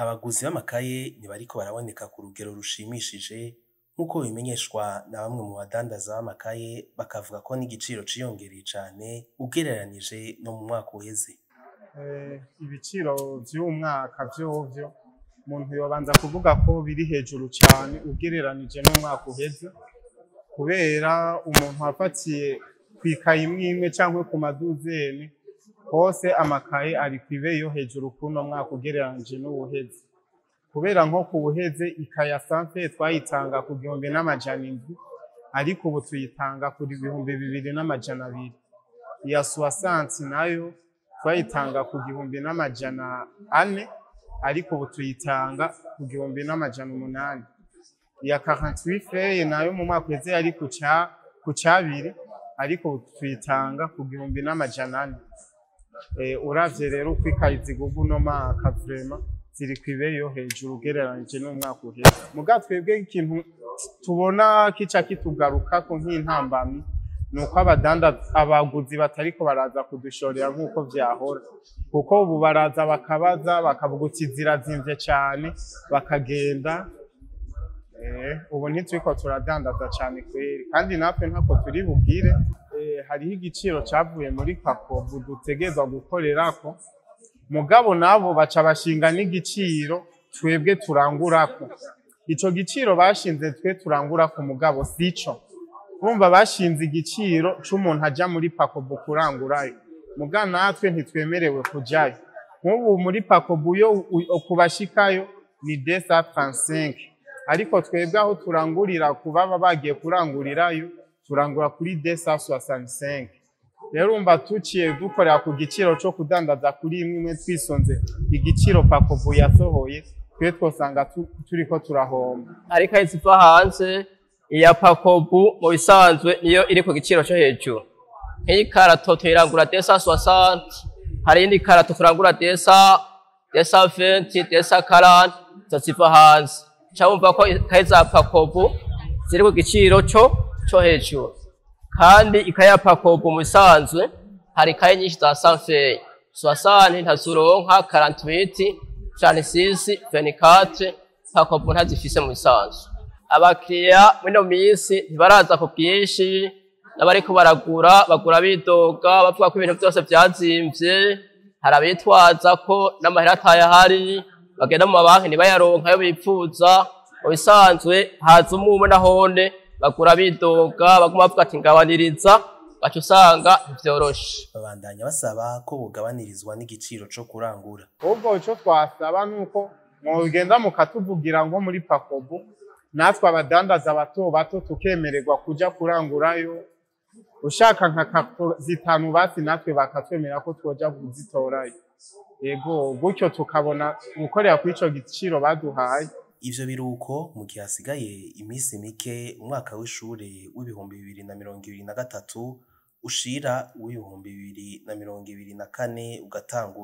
Abaguzi b'amakaye ntibariko baraboneka ku rugero rushimishije, nk'uko bimenyeshwa na bamwe mu badandaza b'amakaye, bakavuga ko n'igiciro ciyongereye cane ugereranije no mu mwaka uheze. Ibiciro vy'uwu mwaka vyovyo umuntu yobanza kuvuga ko biri hejuru cane ugereranije n'umwaka uheze, kubera umuntu afatiye kw'ikaye imwe imwe canke ku maduzene hose amakaye ari kw'ibeyi yo hejuru kuno mwaka ugereranije n'uwuheze. Kubera nko kuwuheze ikaye ya sanfe twayitanga ku 1700, ariko ubu tuyitanga kuri 2200. Iya soixante nayo twayitanga ku 1400, ariko ubu tuyitanga ku 1800. Iya 48 feuilles nayo mu mwaka uheze yari ku cabiri, ariko ubu tuyitanga ku 1400. Uravye rero uko ikaye zigurwa uno mwaka, vraiment ziri kw'ibeyi yo hejuru ugereranije n'umwaka uheze. Muga twebwe ikintu tubona kica kitugarukako nk'intambamyi nuko abaguzi batariko baraza kudushorera nk'uko vyahora, kuko ubu baraza bakabaza bakavuga uti zirazimvye cane, bakagenda. Ubu ntituriko turadandaza cane kweri, kandi natwe ntako turi bugire. Hariho igiciro cavuye muri PACOBU dutegerezwa gukorerako, mugabo nabo baca bashinga n'igiciro twebwe turangurako. Ico giciro bashinze twe turangurako mugabo sico. Urumva bashinze igiciro c'umuntu aja muri PACOBU kurangurayo, muga natwe ntitwemerewe kujayo. Nk'ubu muri PACOBU yo kubashikayo ni 235, ariko twebwe aho turangurira ku baba bagiye kurangurirayo turangura kuri 265. Rero urumva tuciye dukorera ku giciro co kudandaza kuri imwe imwe twisonze igiciro PACOBU yasohoye, twe twosanga turiko turahomba. Ariko iziva hanze, iya PACOBU mu bisanzwe niyo iri ku giciro co hejuru. Nk'iyi karato tuyirangura 260, hari iyindi karato turangura 220, 240, izo ziva hanze. Ca wumva ko ikaye za PACOBU ziri ku giciro co hejuru. Kandi ikaye ya PACOBU mu bisanzwe hari ikaye nyinshi za cent feuilles. 60 ntazuronka, 48, 36, 24, PACOBU ntazifise mu bisanzwe. Abakiriya mw'ino minsi ntibaraza ku bwinshi, n'abariko baragura bagura bidoga bavuga ko ibintu vyose vyazimvye. Hari abitwaza ko n'amahera atayahari, bagenda mu mabanki ntibayaronke ayo bipfuza. Mu bisanzwe haza umwe umwe nahone bagura bidoga, baguma bavuga ati ngabaniriza, gaca usanga ntivyoroshe. Babandanya basaba ko bogabanirizwa n'igiciro co kurangura. Ahubwo ico twasaba nuko mwogenda mukatuvugira nko muri PACOBU, natwe abadandaza bato bato tukemererwa kuja kurangurayo. Ushaka nka karto zitanu basi natwe bakatwemera ko twoja kuzitorayo. Ego, gutyo tukabona gukorera kuri ico giciro baduhaye. Ivyo biruko mu gihe hasigaye imisi mike umwaka w'ishure w'2023 ushira uw'2024 ugatangura.